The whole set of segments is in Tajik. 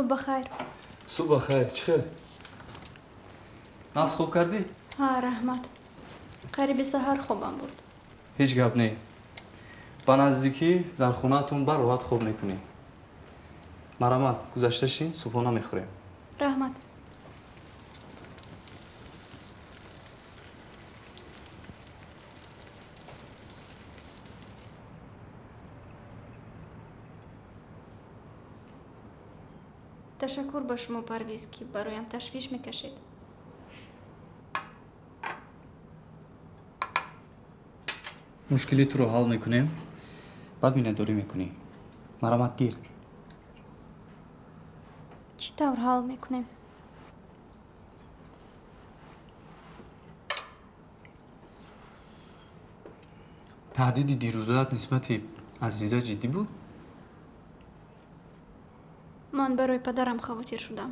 Субҳ бахайр. Субҳ бахайр. Чӣ хел? Нағз хоб кардӣ? Ҳа, раҳмат. Қариби саҳар хобам бурд. Ҳеҷ гап не. Ба наздикӣ дар хонаатон бароҳат хоб мекунӣ. Марҳамат, гузашта шин, субҳона мехӯрем. Раҳмат. Ташаккур ба шумо, Парвиз, ки бароям ташвиш мекашед. Мушкили туро ҳал мекунем, баъд миннатдорӣ мекунӣ. Марҳамат, гир. Чӣ тавр ҳал мекунем? Таҳдиди дирӯзаат нисбати Азиза ҷиддӣ буд? Ман барои падарам хавотир шудам.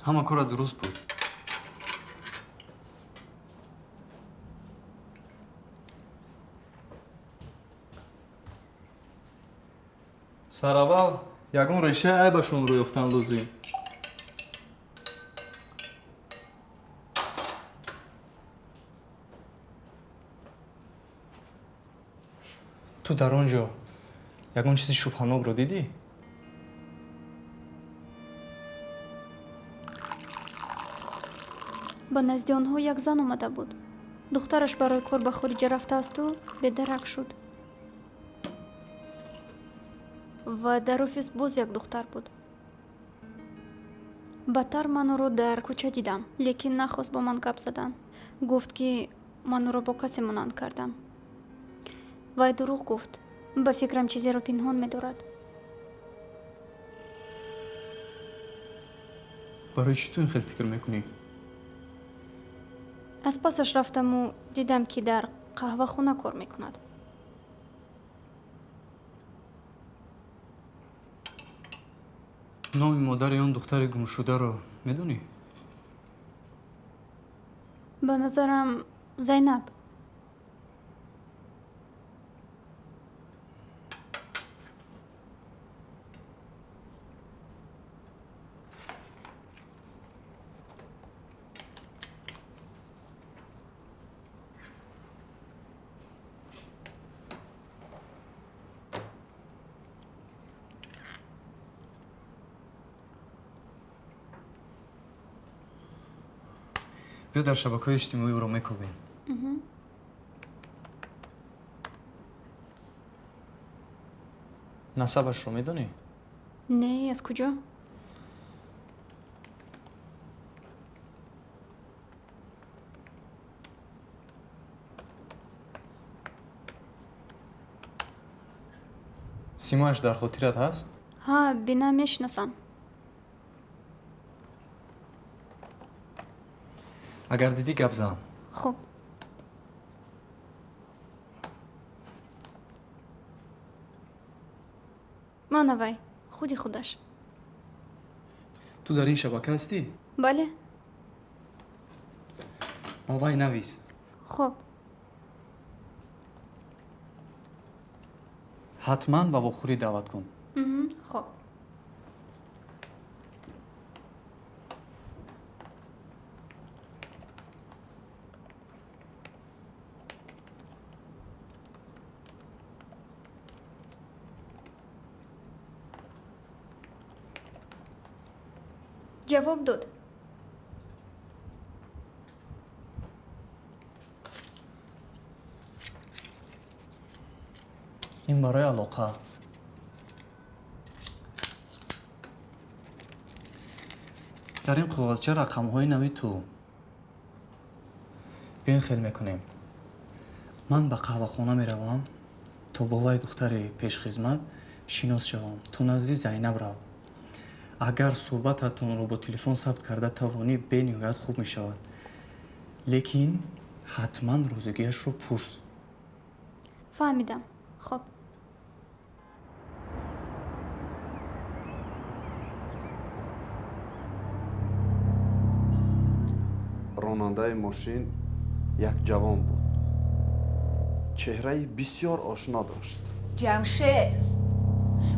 Ҳама кора дуруст буд. Сараввал ягон решаи айбашонро ёфтан лозим. Ту дар он ҷо ягон чизи шубҳанокро дидӣ? Ба назди онҳо як зан омада буд. Духтараш барои кор ба хориҷа рафтаасту бедарак шуд. Ва дар офис боз як духтар буд. Баъдтар ман ӯро дар кӯча дидам, лекин нахост бо ман гап задан. Гуфт, ки ман ӯро бо касе монанд кардам. Вай дурӯғ гуфт. Ба фикрам, чизеро пинҳон медорад. Барои чӣ ту ин хел фикр мекунӣ? Аз пасаш рафтаму дидам, ки дар қаҳвахона кор мекунад. Номи модари он духтари гумшударо медонӣ? Ба назарам, Зайнаб. Биё, дар шабакаҳои иҷтимоӣ ӯро мекобем. Насабашро медонӣ? Не, аз куҷо? Симояш дар хотират ҳаст? Ҳа, бина мешиносам. Агар дидӣ, гап зан. Хуб. Мана вай, худи худаш. Ту дар ин шабака ҳастӣ? Бале. Ба вай навис. Хуб. Ҳатман ба вохӯрӣ даъват кун. Хуб. Ҷавоб дод. Ин барои алоқа. Дар ин коғазча рақамҳои нави ту. Биёин, хел мекунем. Ман ба қаҳвахона меравам, то бо вай духтари пешхизмат шинос шавам. Ту назди Зайнаб рав. Агар суҳбататонро бо телефон сабт карда тавонӣ, бениҳоят хуб мешавад. Лекин ҳатман розигиашро пурс. Фаҳмидам. Хуб. Ронандаи мошин як ҷавон буд. Чеҳраи бисёр ошно дошт. Ҷамшед,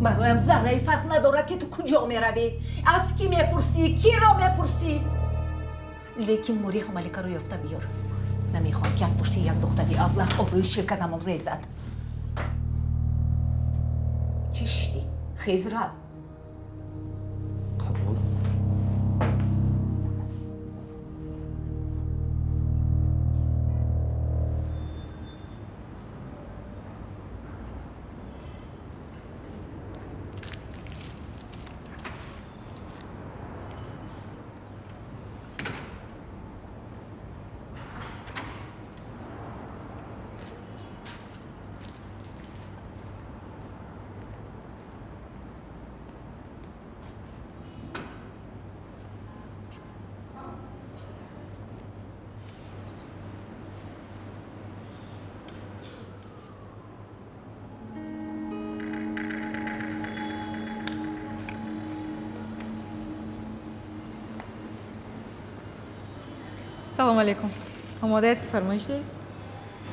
бароям зарраи фарқ надорад, ки ту куҷо меравӣ, аз кӣ мепурсӣ, киро мепурсӣ, лекин Муриҳу Маликаро ёфта биёр. Намехоҳам, ки аз пушти як духтари аблаҳ обрӯи ширкатамон резад. Чӣ шиштӣ? Хез, рав. Қабул. Салом алейкум. Омодаед, ки фармоиш диҳед?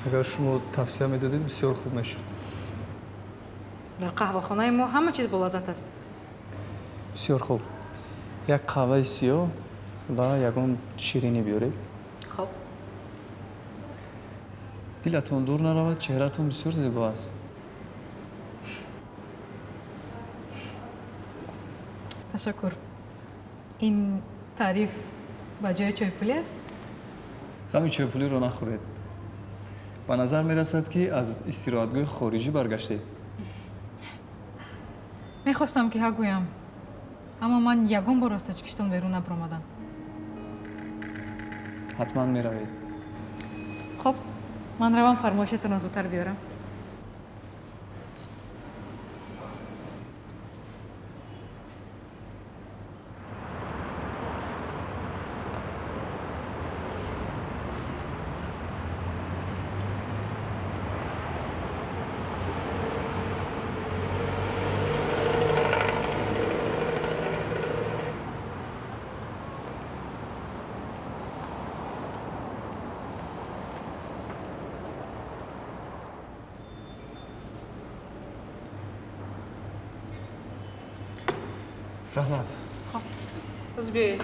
Агар шумо тавсия медодед, бисёр хуб мешуд. Дар қаҳвахонаи мо ҳама чиз болаззат аст. Бисёр хуб, як қаҳваи сиёҳ ва ягон ширинӣ биёред. Хоб. Дилатон дур наравад, чеҳратон бисёр зебо аст. Ташаккур. Ин таъриф ба ҷои чойпулӣ аст? Ғами чойпулиро нахӯред. Ба назар мерасад, ки аз истироҳатгоҳи хориҷӣ баргаштед. Мехостам, ки ҳа гӯям, аммо ман ягон бор аз Тоҷикистон берун набаромадам. Ҳатман меравед. Хоб, ман равам, фармоишатонро зудтар биёрам. Раҳмат. Боз биёед.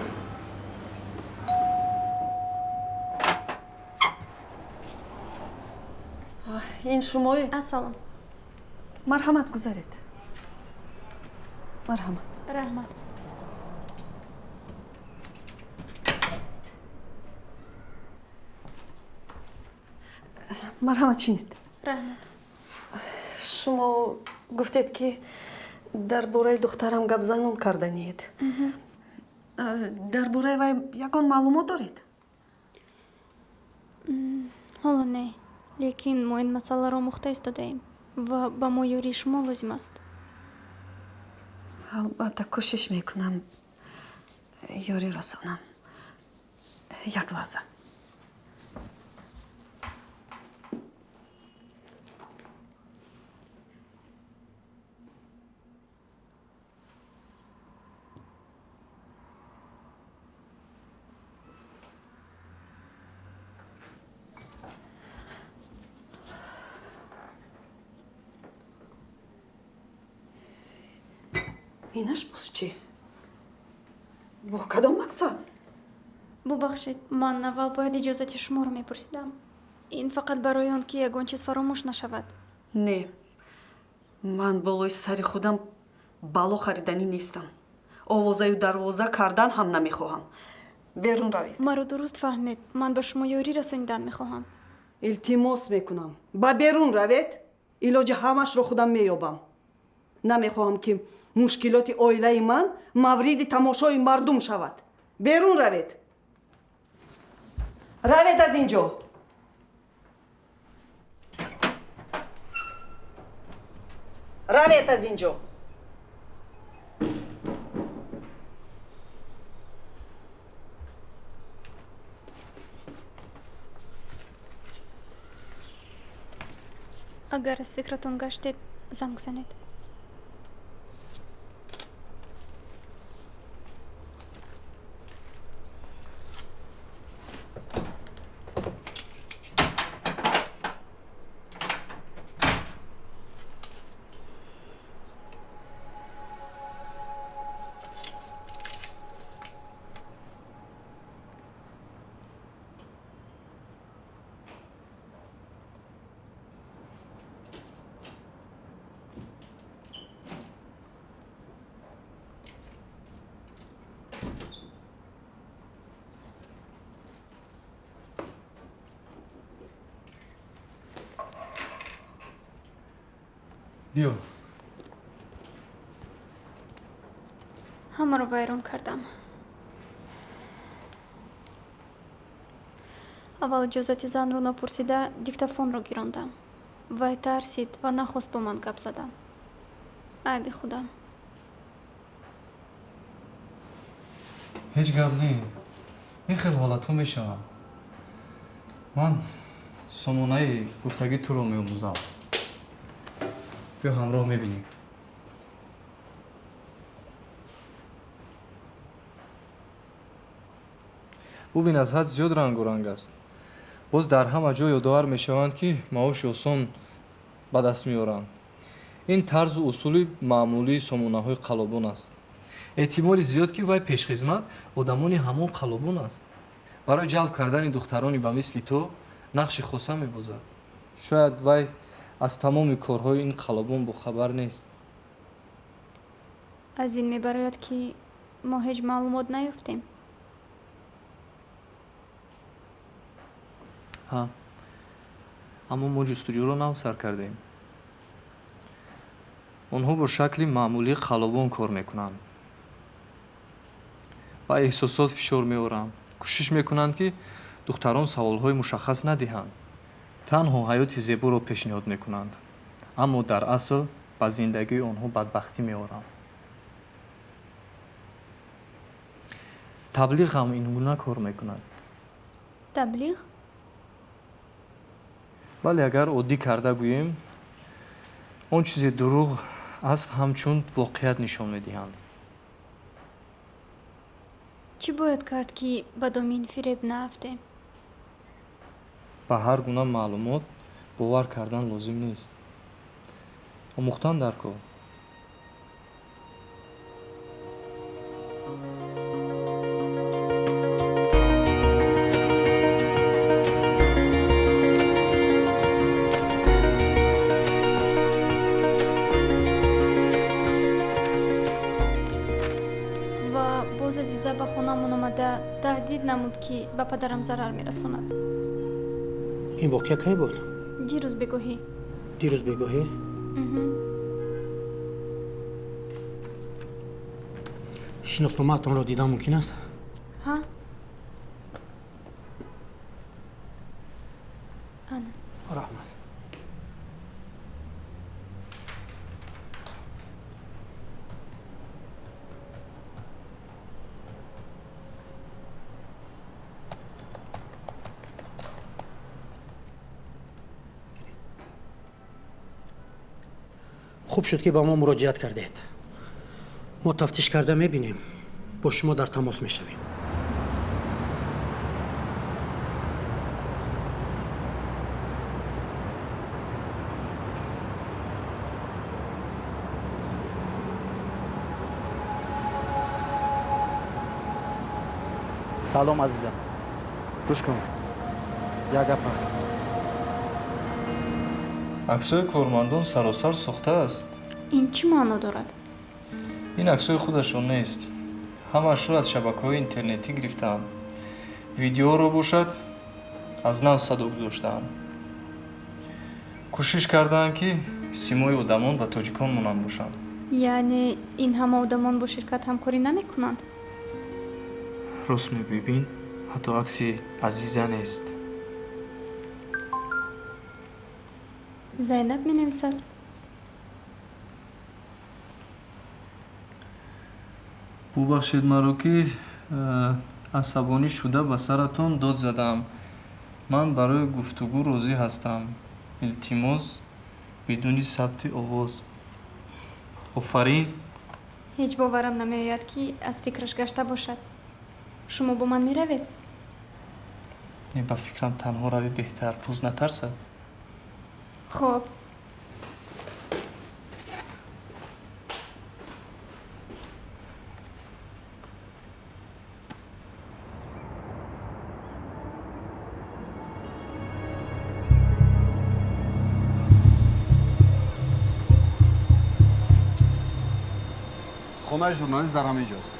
Ин шумое? Ассалом. Марҳамат, гузаред, марҳамат. Раҳмат. Марҳамат, шинед. Раҳмат. Шумо гуфтед, ки дар бораи духтарам гапзанон карданиед. Дар бораи вай ягон маълумот доред? Ҳоло не, лекин мо ин масъаларо омӯхта истодаем ва ба мо ёрии шумо лозим аст. Албатта, кӯшиш мекунам ёрӣ расонам. Як лаҳза. Инаш боз чӣ? Бо кадом мақсад? Бубахшед, ман аввал бояд иҷозати шуморо мепурсидам. Ин фақат барои он, ки ягон чиз фаромӯш нашавад. Не, ман болои сари худам бало хариданӣ нестам. Овозаю дарвоза кардан ҳам намехоҳам. Берун равед. Маро дуруст фаҳмед, ман ба шумо ёрӣ расонидан мехоҳам. Илтимос мекунам, ба берун равед. Илоҷи ҳамашро худам меёбам. Намехоҳам, ки мушкилоти оилаи ман мавриди тамошои мардум шавад. Берун равед, равед аз ин ҷо. Равед аз ин ҷо. Агар аз фикратон гаштед, занг занед. Биё. Ҳамаро вайрон кардам. Аввал иҷозати занро напурсида диктофонро гирондам. Вай тарсид ва нахост бо ман гап задан. Айби худам. Ҳеҷ гап не, ин хел ҳолатҳо мешаванд. Ман сомонаи гуфтагии туро меомӯзам. Биё, ҳамроҳ мебинем. Бубин, аз ҳад зиёд рангу ранг аст. Боз дар ҳама ҷо ёдовар мешаванд, ки маоши осон ба даст меоранд. Ин тарзу усули маъмулии сомонаҳои қаллобон аст. Эҳтимоли зиёд, ки вай пешхизмат одамони ҳамон қаллобон аст. Барои ҷалб кардани духтарони ба мисли ту нақши хоса мебозад. Шояд вай аз тамоми корҳои ин қаллобон бохабар нест. Аз ин мебарояд, ки мо ҳеҷ маълумот наёфтем. Ҳа, аммо мо ҷустуҷӯро нав сар кардем. Онҳо бо шакли маъмулии қаллобон кор мекунанд ва эҳсосот фишор меоранд. Кӯшиш мекунанд, ки духтарон саволҳои мушаххас надиҳанд, танҳо ҳаёти зеборо пешниҳод мекунанд, аммо дар асл ба зиндагии онҳо бадбахтӣ меоранд. Таблиғ ҳам ин гуна кор мекунад. Таблиғ? Бале, агар оддӣ карда гӯем, он чизе дурӯғ аст, ҳамчун воқеият нишон медиҳанд. Чӣ бояд кард, ки ба доми ин фиреб наафтем? Ба ҳар гуна маълумот бовар кардан лозим нест. Омӯхтан дар кор. Ва боз Азиза ба хонаамон омада таҳдид намуд, ки ба падарам зарар мерасонад. Ин воқеа кай буд? Дирӯз бегоҳӣ. Дирӯз бегоҳӣ? Шиносномаатонро дидан мумкин аст? Ҳа, ана. Раҳмат. Хуб шуд, ки ба мо муроҷиат кардед. Мо тафтиш карда мебинем, бо шумо дар тамос мешавем. Салом, азизам. Гӯш кун, як гап ҳаст. Аксҳои кормандон саросар сохта аст. Ин чӣ маъно дорад? Ин аксҳои худашон нест, ҳамаашро аз шабакаҳои интернетӣ гирифтаанд. Видеоро бошад, аз нав садо гузоштаанд. Кӯшиш кардаанд, ки симои одамон ба тоҷикон монанд бошанд. Яъне ин ҳама одамон бо ширкат ҳамкорӣ намекунанд? Рост мегӯӣ. Бин, ҳатто акси Азиза нест. Зайнаб менависад. Бубахшед маро, ки асабонӣ шуда ба саратон дод задам. Ман барои гуфтугӯ розӣ ҳастам. Илтимос, бидуни сабти овоз. Офарин. Ҳеҷ боварам намеояд, ки аз фикраш гашта бошад. Шумо бо ман меравед? Не, ба фикрам, танҳо равӣ беҳтар, пӯз натарсад. Хоб. Хонаи журналист дар ҳамин ҷост.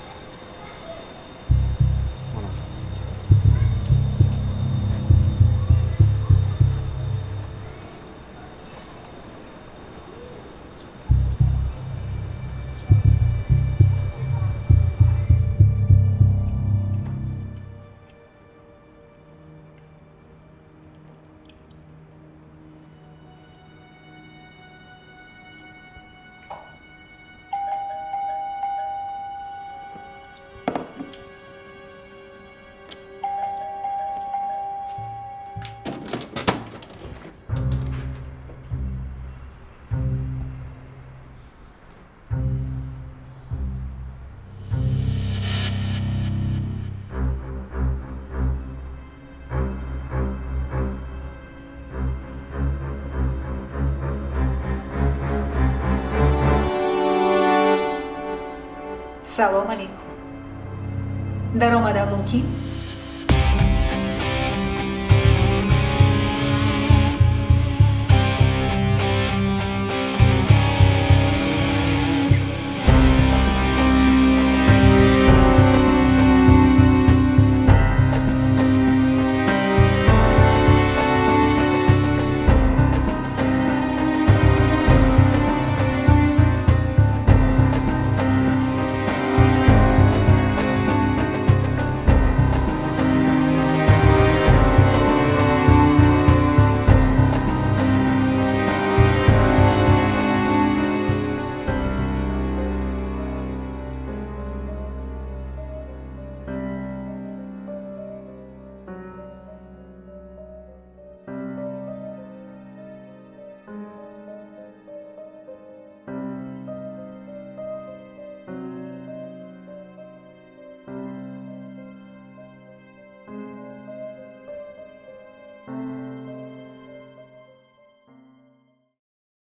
Салом алейкум. Даромадан мумкин?